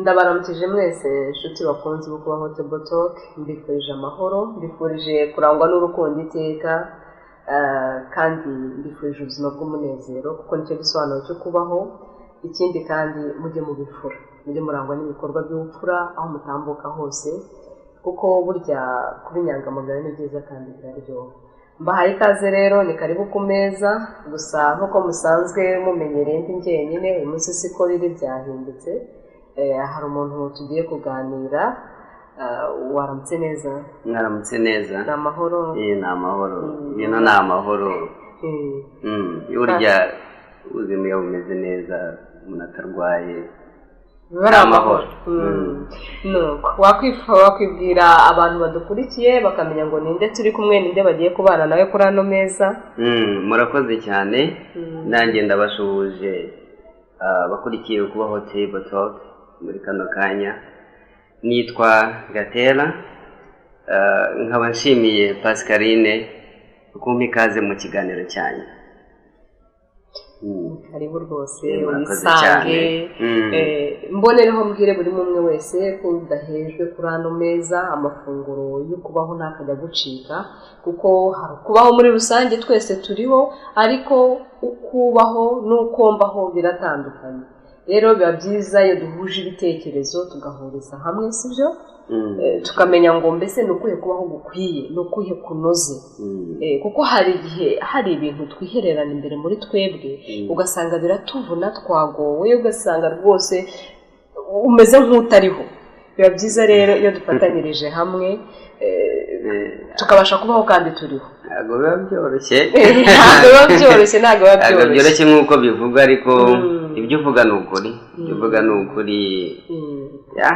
Ndabaramukije mwese inshuti bakunze bo Kubaho Table Talk. Mbifurije amahoro, mbifurije kurangwa n'urukundo iteka, kandi mbifurije ubuzima bw'umunezero, kuko nicyo gisobanuro cyo kubaho. Ikindi kandi, mujye mu bifura, mujye murangwa n'ibikorwa by'ubupfura aho mutambuka hose, kuko burya kuba inyangamugayo ni byiza kandi biraryoha. Mbahaye ikaze rero, ni karibu ku meza. Gusa nk'uko musanzwe mumenyereye, ndi njyenyine uyu munsi, siko biri, byahindutse. Hari umuntu tugiye kuganira. Waramutse neza? Mwaramutse neza. Ni amahoro? Ni amahoro. Ibintu ni amahoro. Burya ubuzima iyo bumeze neza, umuntu atarwaye, biba ari ni amahoro. Nuko wakwibwira abantu badukurikiye, bakamenya ngo ninde turi kumwe, ninde bagiye kubana nawe kuri ano meza? Murakoze cyane. Nanjye ndabashuhuje abakurikiye Kubaho Table Talk muri kano kanya. Nitwa Gatera, nkaba nshimiye Pascaline kumpa ikaze mu kiganiro cyanyu. Karibu rwose. Murakoze wisange. cyane. Mbonereho mbwire buri umwe wese ko udahejwe kuri ano meza. Amafunguro yo kubaho ntakajya gucika, kuko hari kubaho muri rusange, twese turiho, ariko ukubaho n'uko mbaho biratandukanye. Rero biba byiza iyo duhuje ibitekerezo, tugahuriza hamwe, sibyo? Tukamenya ngo mbese ni ukuhe kubaho gukwiye, ni ukuhe kunoze. Kuko hari igihe hari ibintu twihererana imbere muri twebwe, ugasanga biratuvuna, twagowe, ugasanga rwose umeze nk'utariho. Biba byiza rero iyo dufatanyirije hamwe, tukabasha kubaho kandi turiho. Ntabwo biba byoroshye. Ntabwo biba byoroshye, ntabwo biba Ntabwo byoroshye. byoroshye nk'uko bivugwa, ariko ibyo uvuga ni ukuri, ibyo uvuga ni ukuri. Ya,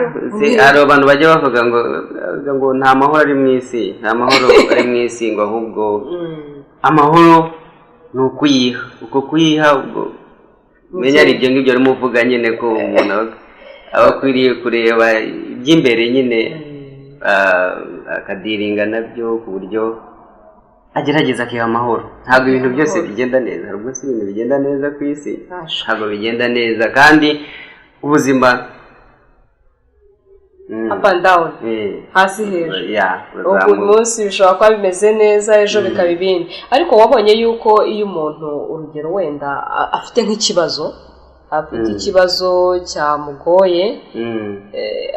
hari abantu bajya bavuga ngo nta mahoro ari mu isi, nta mahoro ari mu isi, ngo ahubwo amahoro ni ukuyiha. Uko kuyiha, ubwo menya ari ibyo ngibyo urimo uvuga nyine, ko umuntu aba akwiriye kureba iby'imbere nyine, akadealinga nabyo ku buryo agerageza akiha amahoro. Ntabwo ibintu byose bigenda neza. Hari ubwo si ibintu bigenda neza ku isi? Ntabwo bigenda neza, kandi ubuzima Up and down, hasi hejuru. Ubwo uyu munsi bishobora kuba bimeze neza, ejo bikaba ibindi. Ariko wabonye yuko iyo umuntu, urugero wenda afite nk'ikibazo, afite ikibazo cyamugoye,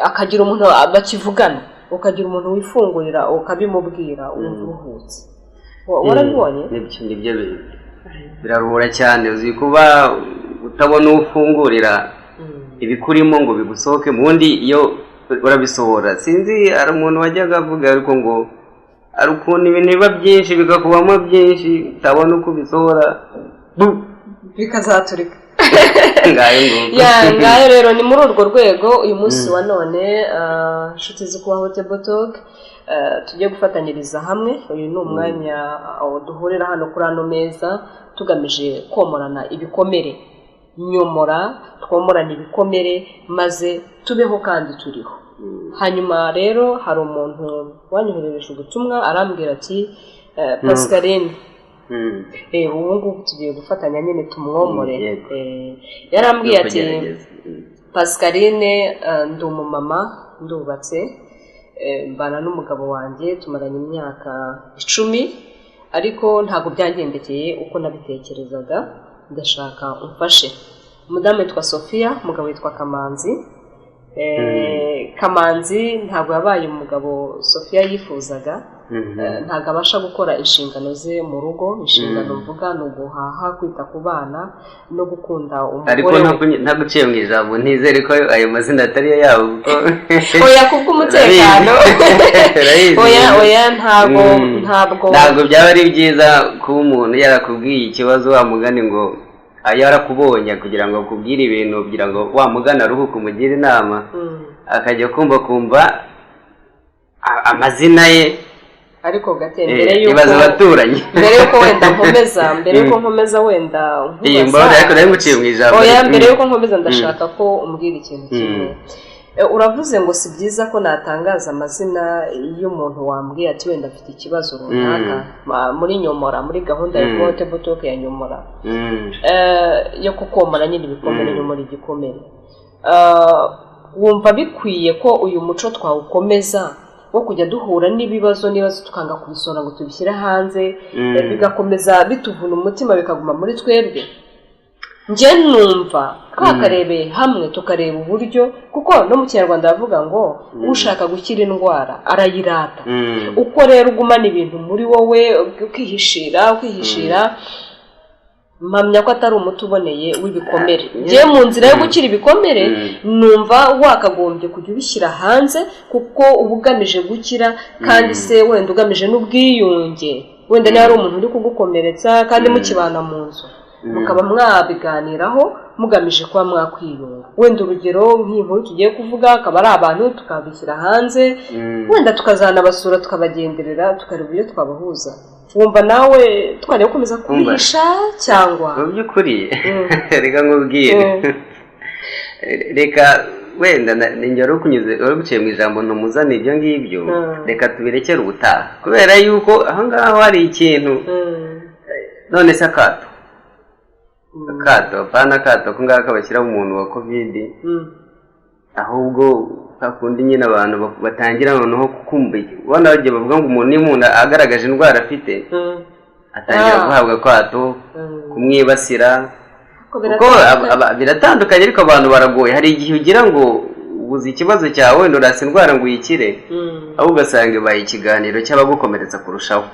akagira umuntu bakivugana, ukagira umuntu wifungurira ukabimubwira, wumva uruhutse. Warabibonye? Nibyo, biraruhura cyane. Uzi kuba utabona uwo ufungurira ibikurimo ngo bigusohoke mu wundi, iyo urabisohora. Sinzi, hari umuntu wajyaga avuga ariko ngo hari ukuntu ibintu biba byinshi, bigakubamo byinshi, utabona uko ubisohora. Bikazaturika. Ngayo nguko. Ya, ngayo rero ni muri urwo rwego uyu munsi wa none, inshuti zo Kubaho Table Talk, tugiye gufatanyiriza hamwe. Uyu ni umwanya duhurira hano kuri ano meza tugamije komorana ibikomere. Nyomora, twomorane ibikomere maze tubeho kandi turiho. Hanyuma rero hari umuntu wanyoherereje ubutumwa, arambwira ati: "Pascaline, ubu ngubu tugiye gufatanya nyine tumwomore." Yarambwiye ati: Kugerageza. "Pascaline, ndi umumama, ndubatse, mbana n'umugabo wanjye, tumaranye imyaka 10, ariko ntabwo byangendekeye uko nabitekerezaga. Ndashaka umfashe." Umudamu witwa Sophia, umugabo witwa Kamanzi. Kamanzi ntabwo yabaye umugabo Sophia yifuzaga. Ntabwo abasha gukora inshingano ze mu rugo. Inshingano mvuga ni uguhaha, kwita ku bana no gukunda Ariko umugore we. Ntaguciye mu ijambo, ntizere ko ayo mazina atari yo yabo, kuko Oya, kubw'umutekano. Urabizi. Oya, oya, ntabwo. Ntabwo. Ntabwo byaba ari byiza kuba umuntu yarakubwiye ikibazo, wa mugani ngo yarakubonye kugira ngo akubwire ibintu, kugira ngo wa mugani aruhuke, umugire inama, akajya kumva amazina ye. Ariko gate, mbere yuko ibaza abaturanyi. Mbere yuko wenda nkomeza, mbere yuko nkomeza wenda Iyi nkubaza mbabare, ariko nari nguciye mu ijambo. Oya, mbere yuko nkomeza ndashaka ko umbwira ikintu kimwe. Uravuze ngo si byiza ko natangaza amazina y'umuntu wambwiye ati wenda afite ikibazo runaka muri Nyomora, muri gahunda ya Kubaho Table Talk ya Nyomora, yo kukomora nyine ibikomere, nyomora igikomere. Wumva bikwiye ko uyu muco twawukomeza wo kujya duhura n'ibibazo n'ibibazo tukanga kubisora ngo tubishyire hanze, bigakomeza bituvuna umutima, bikaguma muri twebwe? Njye numva twakarebeye hamwe, tukareba uburyo, kuko no mu Kinyarwanda bavuga ngo ushaka gukira indwara arayirata. Uko rero ugumana ibintu muri wowe, ukihishira, ukihishira, mpamya ko atari umuti uboneye w'ibikomere. Njye mu nzira yo gukira ibikomere, numva wakagombye kujya ubishyira hanze, kuko uba ugamije gukira, kandi se wenda ugamije n'ubwiyunge. Wenda niba ari umuntu uri kugukomeretsa kandi mukibana mu nzu, mukaba mwabiganiraho mugamije kuba mwakwiyunga. Wenda urugero nk'iyi nkuru tugiye kuvuga, akaba ari abantu tukabishyira hanze, wenda tukazanabasura, tukabagenderera, tukareba uburyo twabahuza. Wumva nawe twajya gukomeza kubihisha cyangwa? Mu by'ukuri, reka nkubwire, reka wenda ninjye wari ukunyuze, wari uguciye mu ijambo, ntumuzane ibyo ngibyo. Reka tubirekere ubutaha, kubera yuko aho ngaho hari ikintu. None se akato, akato, apana akato ko ngako bashyiraho umuntu wa COVID, ahubwo kundi nyine abantu batangira noneho kumva, ubona bagiye bavuga ngo umuntu, niba umuntu agaragaje indwara afite, atangira guhabwa akato, kumwibasira. Ko Kuko biratandukanye. Biratandukanye, ariko abantu baragoye. Hari igihe ugira ngo ubuze ikibazo cyawe, wenda urasa indwara ngo uyikire, ahubwo ugasanga ibaye ikiganiro cy'abagukomeretsa kurushaho.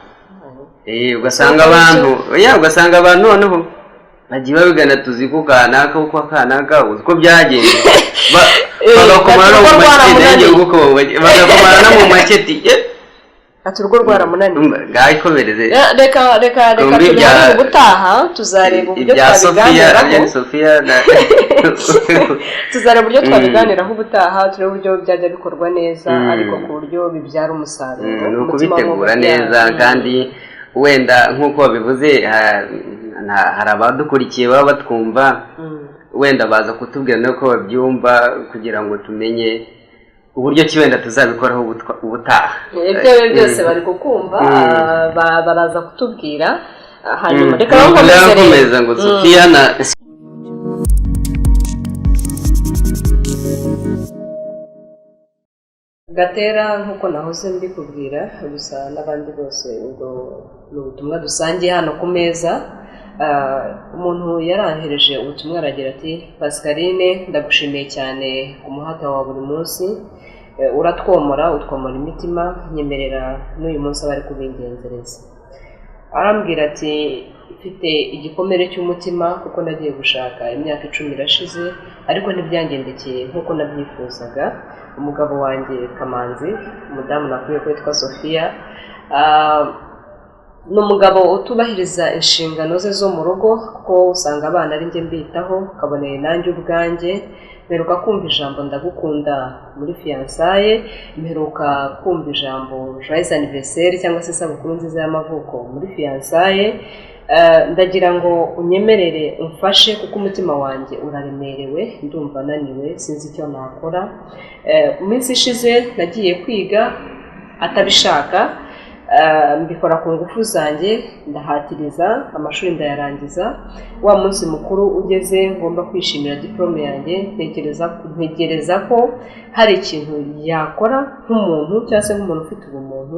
Ugasanga abantu, ya, ugasanga abantu noneho bagiye babigana, tuzi ko kanaka, uko kanaka, uzi ko byagenze. Bagakomana no mu Ati urugo maketi. rwaramunaniye. Bagakomana no mu maketi. Ati urugo rwaramunaniye. Ngaho ikomereze. Reka, reka, reka. Twumve Tubiharire ubutaha, tuzareba uburyo ibya Sofiya twabiganiraho. Ibya Sofiya Tuzareba uburyo twabiganiraho ubutaha, turebe uburyo byajya bikorwa neza, ariko ku buryo bibyara umusaruro. Ni Umutima ukubitegura w'ubu- neza. Kandi wenda nk'uko babivuze, hari abadukurikiye baba batwumva, wenda baza kutubwira nuko babyumva, kugira ngo tumenye uburyo ki wenda tuzabikoraho ubutaha. Ibyo ari byo byose bari kukumva, baraza kutubwira. Hanyuma reka Nuko nkomeze rero. Nkomeza ngo Sofiya na Gatera, nk'uko nahoze mbikubwira gusa n'abandi bose, ubwo ni ubutumwa dusangiye hano ku meza. Umuntu yaranhereje ubutumwa, aragira ati: "Pascaline, ndagushimiye cyane ku muhate wa buri munsi. Uratwomora, utwomora imitima, nyemerera n'uyu munsi aba ari kubingenzereza." Arambwira ati: "Mfite igikomere cy'umutima kuko nagiye gushaka imyaka 10 irashize, ariko ntibyangendekeye nk'uko nabyifuzaga. Umugabo wanjye Kamanzi, umudamu nakwiye ko yitwa Sofiya, ni umugabo utubahiriza inshingano ze zo mu rugo, kuko usanga abana ari njye mbitaho, kaboneye nanjye ubwanjye. Mperuka kumva ijambo 'ndagukunda' muri fiançailles, mperuka kumva ijambo 'joyeux anniversaire' cyangwa se isabukuru nziza y'amavuko muri fiançailles. Ndagira ngo unyemerere umfashe, kuko umutima wanjye uraremerewe, ndumva naniwe, sinzi icyo nakora. Mu minsi ishize nagiye kwiga atabishaka, mbikora ku ngufu zanjye, ndahatiriza, amashuri ndayarangiza. Wa munsi mukuru ugeze ngomba kwishimira diporome yanjye, ntegereza ko hari ikintu yakora nk'umuntu cyangwa se nk'umuntu ufite ubumuntu,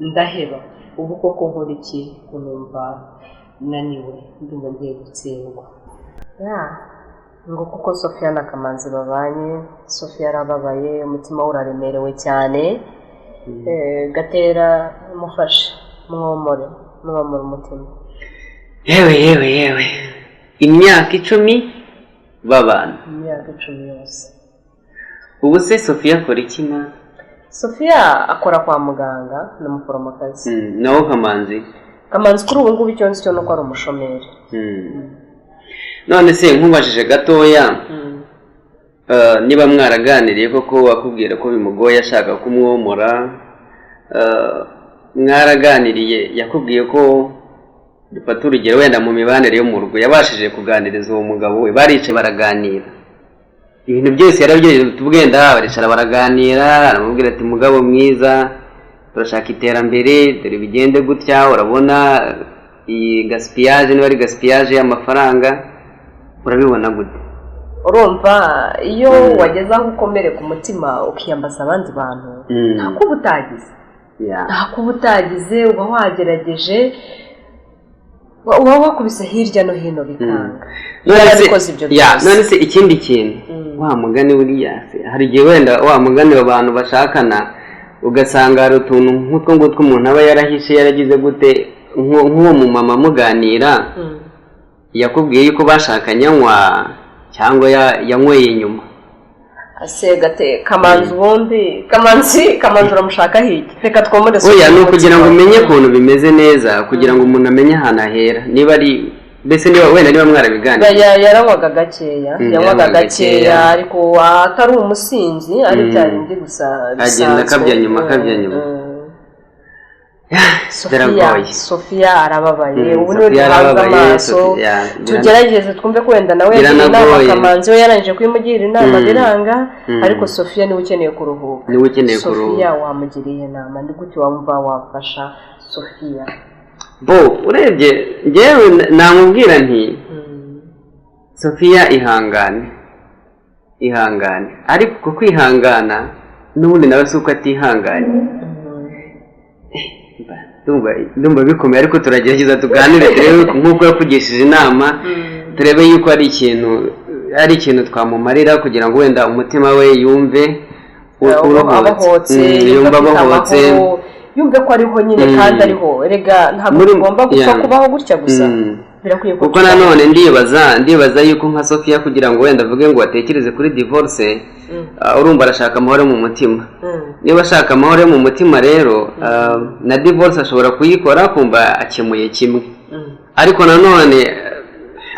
ndaheba. Ubu koko nkora iki ko numva naniwe, ndumva ngiye gutsindwa?" Ya, ngo kuko Sofiya na Kamanzi babanye, Sofiya arababaye, umutima we uraremerewe cyane. Gatera, mufashe, mwomore, mwomore umutima. Yewe, yewe, yewe, imyaka 10 babana! Imyaka 10 yose. Ubu se Sofiya akora iki ma? Sofiya akora kwa muganga, ni umuforomokazi. Naho Kamanzi? Kamanzi kuri ubu ngubu icyo nzi cyo ni uko ari umushomeri. None se nkubajije gatoya, niba mwaraganiriye koko, akubwira ko bimugoye, ashaka kumwomora, mwaraganiriye, yakubwiye ko, dufate urugero wenda mu mibanire yo mu rugo, yabashije kuganiriza uwo mugabo we, baricaye baraganira, ibintu byose yarabyegeje, tubwenda baricara baraganira, aramubwira ati: "Mugabo mwiza, turashaka iterambere, dore bigende gutya, urabona iyi gaspillage, niba ari gaspillage y'amafaranga, urabibona gute?" Urumva, iyo wageze aho ukomereka umutima ukiyambaza abandi bantu, nta kuba utagize, nta kuba utagize, uba wagerageje, uba wakubise hirya no hino bikanga. Yarabikoze ibyo byose. None se ikindi kintu, wa mugani buriya se, hari igihe wenda wa mugani abantu bashakana ugasanga hari utuntu nk'utwo ngutwo umuntu aba yarahishe, yaragize gute, nk'uwo mumama muganira yakubwiye yuko bashakanye anywa cyangwa yanyweye nyuma? Asegate Kamanzi, ubundi Kamanzi uramushaka hirya, reka twomore. Oya, ni ukugira ngo umenye ukuntu bimeze neza, kugira ngo umuntu amenye ahantu ahera, niba ari mbese niba wenda niba mwarabiganiriye. Yaranywaga gakeya. Yanywaga yaranywaga gakeya, gakeya. Ariko atari umusinzi, ari bya bindi gusa Agenda bisanzwe. akabya nyuma, akabya nyuma. Sofiya, Biragoye. Sofiya arababaye. Ubu niwe Sofiya duhanze arababaye, amaso. Sofiya, Tugerageze twumve ko wenda nawe yagira inama. Biranagoye. Kamanzi we yarangije kuyimugira inama, biranga, ariko Sofiya niwe ukeneye kuruhuka. Niwe ukeneye kuruhuka. Sofiya wamugiriye inama, ni gute wumva wafasha Sofiya? Bo urebye njyewe namubwira nti: "Sofiya, ihangane, ihangane." Ariko ku kwihangana n'ubundi nawe si uko atihanganye. Ndumva bikomeye, ariko turagerageza tuganire, turebe nk'uko yakugishije inama, turebe yuko ari ikintu twamumarira kugira ngo wenda umutima we yumve uruhutse. Abohotse. Yumve afite abohotse. Amahoro, yumve ko ariho nyine kandi ariho. Erega ntabwo tugomba gupfa kubaho gutya gusa. Birakwiye ko Kuko tubaho. Nanone ndibaza yuko nka Sofiya, kugira ngo wenda avuge ngo atekereze kuri divorce, urumva arashaka amahoro mu mutima. Niba ashaka amahoro yo mu mutima rero, na divorce ashobora kuyikora kumva akemuye kimwe, ariko nanone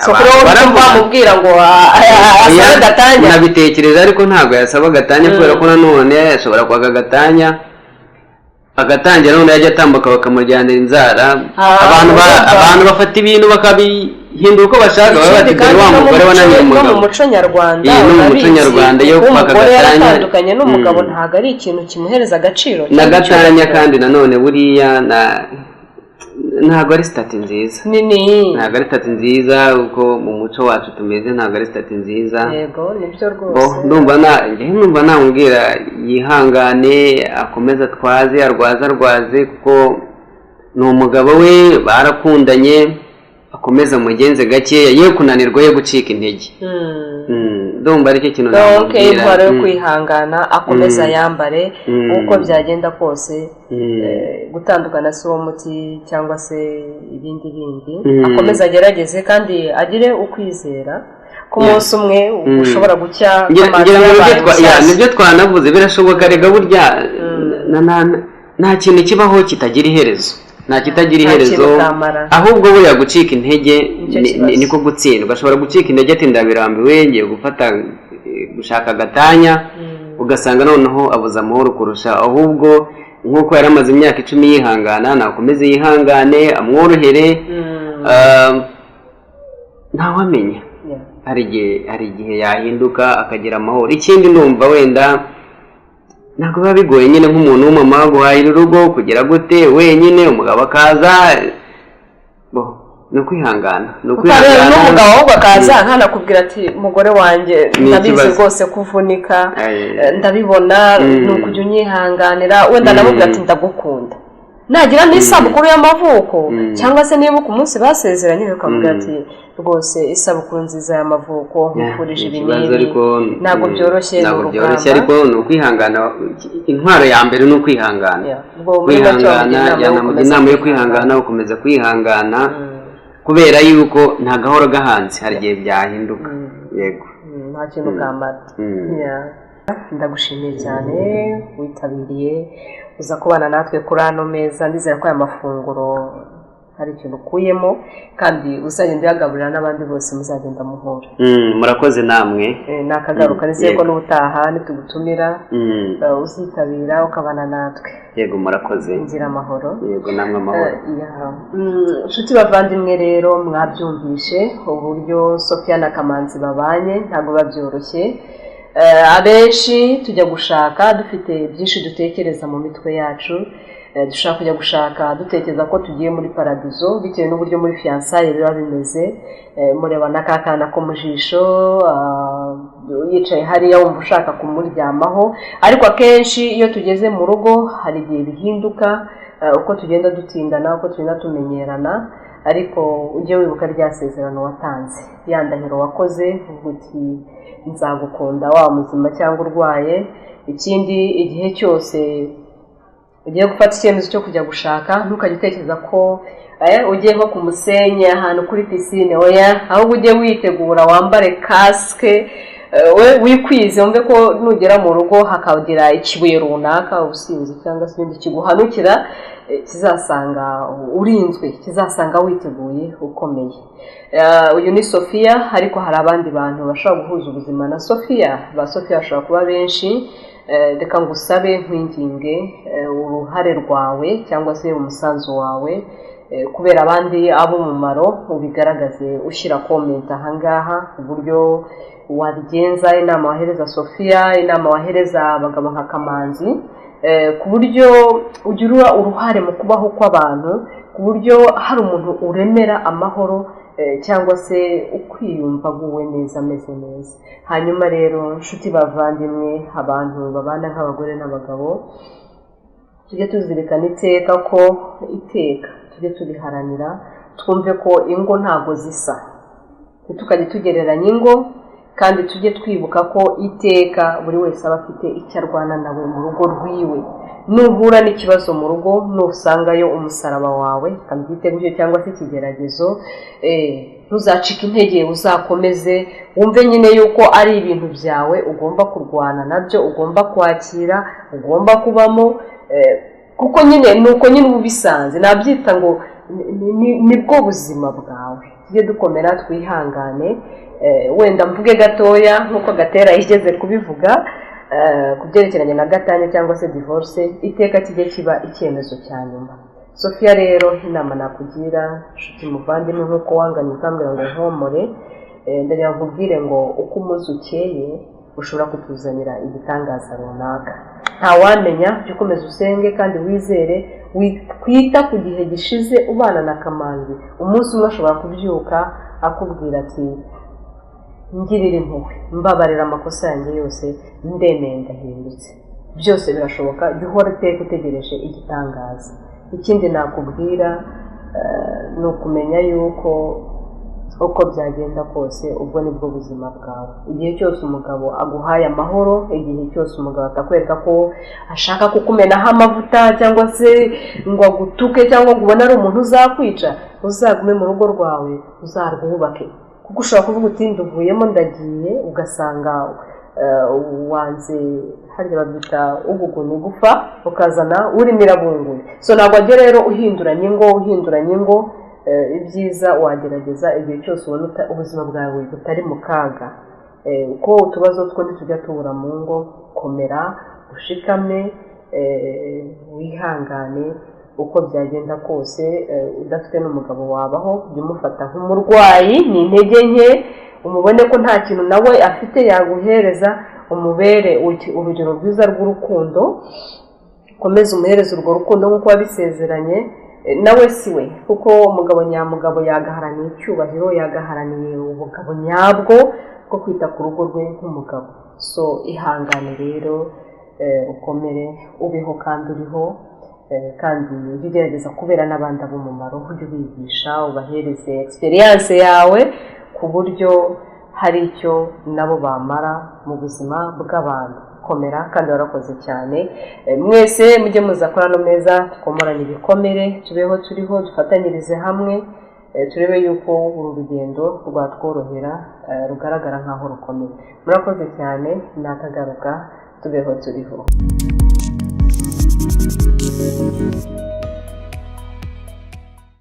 So kuri wowe baravuga- wamubwira ngo asabe Oya, gatanya? Nabitekereza, ariko ntabwo yasaba gatanya, kubera ko nanone ashobora kwaka gatanya agatangira, none yajya atambuka bakamuryanira inzara. Abantu bafata ibintu bakabihindura uko bashaka, baba bati Ikindi dore kandi wa no mu mugore wananiye no mu umugabo. muco nyarwanda, Iyi, no mu muco urabizi, nyarwanda iyo kuba kwaka umugore gatanya- yaratandukanye n'umugabo ntabwo ari ikintu kimuhereza agaciro Na cyangwa gatanya icyubahiro. kandi nanone buriya na ntabwo ari status nziza. Nini. Ntabwo ari status nziza, uko mu muco wacu tumeze ntabwo ari status nziza. Yego, nibyo Bo rwose. Ndumva na njyewe numva namubwira yihangane, akomeze atwaze, arwaze, arwaze, kuko ni umugabo we barakundanye, akomeze amugenze gakeya, ye kunanirwa, ye gucika intege. Ndumva aricyo kintu Donc namubwira. intwaro yo kwihangana, akomeza yambare uko byagenda kose. Gutandukana si uwo muti cyangwa se ibindi bindi. Akomeze agerageze kandi agire ukwizera ko umunsi umwe ushobora gucya, Kamanzi Ngira ngo nibyo yabaye ya, mushyashya. Nibyo twanavuze, birashoboka. Rega burya nta kintu kibaho kitagira iherezo, nta kitagira Nta iherezo. kintu kamara. Ahubwo buriya gucika intege Nicyo kibazo. niko gutsindwa. Ashobora gucika intege ati: "Ndabirambiwe, ngiye gufata gushaka gatanya," ugasanga noneho abuze amahoro kurusha. Ahubwo nk'uko yari amaze imyaka 10 yihangana, nakomeze yihangane, amworohere. Ntawamenya, hari igihe yahinduka akagira amahoro. Ikindi ndumva wenda ntabwo biba bigoye nyine nk'umuntu w'umumama guhahira urugo, kugira gute wenyine, umugabo akaza, bo ni ukwihangana, ni ukwihangana. N'umugabo ahubwo akaza nkanakubwira ati: "Mugore wanjye, Ni ndabizi ikibazo. rwose kuvunika, ndabibona, ni ukujya unyihanganira." Wenda namubwira ati: "Ndagukunda." Nagira n'isabukuru y'amavuko cyangwa se niba ku munsi basezeranye, ukamubwira ati: "Rwose isabukuru nziza y'amavuko, nkwifurije ibi Ikibazo n'ibi." ariko Ntabwo byoroshye, ni ntabwo byoroshye, urugamba. ariko ni ukwihangana. Intwaro ya mbere ni ukwihangana. Yeah. Ubwo muri make Kwihangana. wamugira inama yo Yanamugira gukomeza inama yo kwihangana, gukomeza kwihangana, kubera yuko nta gahoro gahanze, hari igihe byahinduka, yego. Nta kintu kamara. Yeah. Ndagushimiye cyane witabiriye uza kubana natwe kuri ano meza. Ndizera ko aya mafunguro hari ikintu ukuyemo kandi uzagenda uyagaburira n'abandi bose muzagenda muhura. Murakoze namwe. Nakagaruka. Nizeye ko n'ubutaha nitugutumira uzitabira ukabana natwe. Yego, murakoze. Ngira amahoro. Yego, namwe amahoro. Yeah. Inshuti bavandimwe rero, mwabyumvishe uburyo Sophia na Kamanzi babanye, ntabwo biba byoroshye. Abenshi tujya gushaka dufite byinshi dutekereza mu mitwe yacu. Dushobora kujya gushaka dutekereza ko tugiye muri paradizo bitewe n'uburyo muri fiançailles biba bimeze. Murebana ka kana ko mu jisho, yicaye hariya wumva ushaka kumuryamaho, ariko akenshi iyo tugeze mu rugo hari igihe bihinduka, uko tugenda dutindana, uko tugenda tumenyerana. Ariko ujye wibuka rya sezerano watanze, ya ndahiro wakoze uvuga uti: "Nzagukunda waba muzima cyangwa urwaye." Ikindi, igihe cyose ugiye gufata icyemezo cyo kujya gushaka, ntukajye utekereza ko ugiye nko ku musenyi, ahantu kuri piscine. Oya, ahubwo ujye witegura, wambare casque, we wikwize, wumve ko nugera mu rugo hakagira ikibuye runaka, ubusinzi cyangwa se ibindi kiguhanukira, kizasanga urinzwe, kizasanga witeguye, ukomeye. Uyu ni Sofiya, ariko hari abandi bantu bashobora guhuza ubuzima na Sofiya. Ba Sofiya bashobora kuba benshi. Reka ngusabe, nkwinginge, uruhare rwawe cyangwa se umusanzu wawe kubera abandi ab'umumaro ubigaragaze ushyira comment ahangaha, uburyo wabigenza, inama wahereza Sofiya, inama wahereza abagabo nka Kamanzi, ku buryo ugira uruhare mu kubaho kw'abantu, ku buryo hari umuntu uremera amahoro, cyangwa se ukwiyumva aguwe neza, ameze neza. Hanyuma rero, nshuti bavandimwe, abantu babana nk'abagore n'abagabo, tujye tuzirikana iteka ko iteka tujye tubiharanira, twumve ko ingo ntabwo zisa, ntitukajye tugereranya ingo, kandi tujye twibuka ko iteka buri wese aba afite icyo arwana nawe mu rugo rwiwe. Nuhura n'ikibazo mu rugo, nusangayo umusaraba wawe, kabyite gutyo, cyangwa se ikigeragezo, ntuzacike intege, uzakomeze wumve nyine yuko ari ibintu byawe ugomba kurwana nabyo, ugomba kwakira, ugomba kubamo, kuko nyine ni uko nyine uba ubisanze. Nabyita ngo nibwo buzima bwawe. Tujye dukomera, twihangane. Wenda mvuge gatoya nk'uko Gatera yigeze kubivuga ku byerekeranye na gatanya cyangwa se divorce, iteka kijye kiba icyemezo cya nyuma. Sofiya rero, inama nakugira, nshuti muvandimwe, nk'uko wanganye ukambwira ngo nkomore, ndagira ngo nkubwire ngo uko umunsi ukeye ushobora kutuzanira igitangaza runaka, ntawamenya. Jya ukomeza usenge kandi wizere, wita ku gihe gishize ubana na Kamanzi. Umunsi umwe ashobora kubyuka akubwira ati: "Ngirira impuhwe, mbabarira amakosa yanjye yose, ndemeye, ndahindutse." Byose birashoboka. Jya uhora iteka utegereje igitangaza. Ikindi nakubwira ni ukumenya yuko uko byagenda kose ubwo nibwo buzima bwawe. Igihe cyose umugabo aguhaye amahoro, igihe cyose umugabo atakwereka ko ashaka kukumenaho amavuta, cyangwa se ngo agutuke, cyangwa ngo ubone ari umuntu uzakwica, uzagume mu rugo rwawe, uzarwubake, kuko ushobora kuvuga uti: "Nduvuyemo, ndagiye," ugasanga wanze, harya babyita uguguna igufa, ukazana urimira bunguri. So ntabwo wajya rero uhinduranya ingo, uhinduranya ingo. Ibyiza wagerageza igihe cyose ubona ubuzima bwawe butari mu kaga, kuko utubazo two ntitujya tubura mu ngo. Komera, ushikame, wihangane. Uko byagenda kose, udafite n'umugabo wabaho. Jya umufata nk'umurwayi, ni intege nke, umubone ko nta kintu nawe afite yaguhereza, umubere urugero rwiza rw'urukundo, ukomeze umuhereze urwo rukundo nk'uko wabisezeranye. Nawe si we, kuko umugabo nyamugabo yagaharaniye icyubahiro, yagaharaniye ubugabo nyabwo bwo kwita ku rugo rwe nk'umugabo. So ihangane rero, ukomere, ubeho kandi uriho, kandi ujye ugerageza kubera n'abandi ab'umumaro, ujye ubigisha, ubahereze experience yawe ku buryo hari icyo nabo bamara mu buzima bw'abantu. Komera kandi warakoze cyane. Mwese mujye muza kuri ano meza, twomorane ibikomere, tubeho turiho, dufatanyirize hamwe, turebe yuko uru rugendo rwatworohera, rugaragara nk'aho rukomeye. Murakoze cyane, nakagaruka. Tubeho turiho.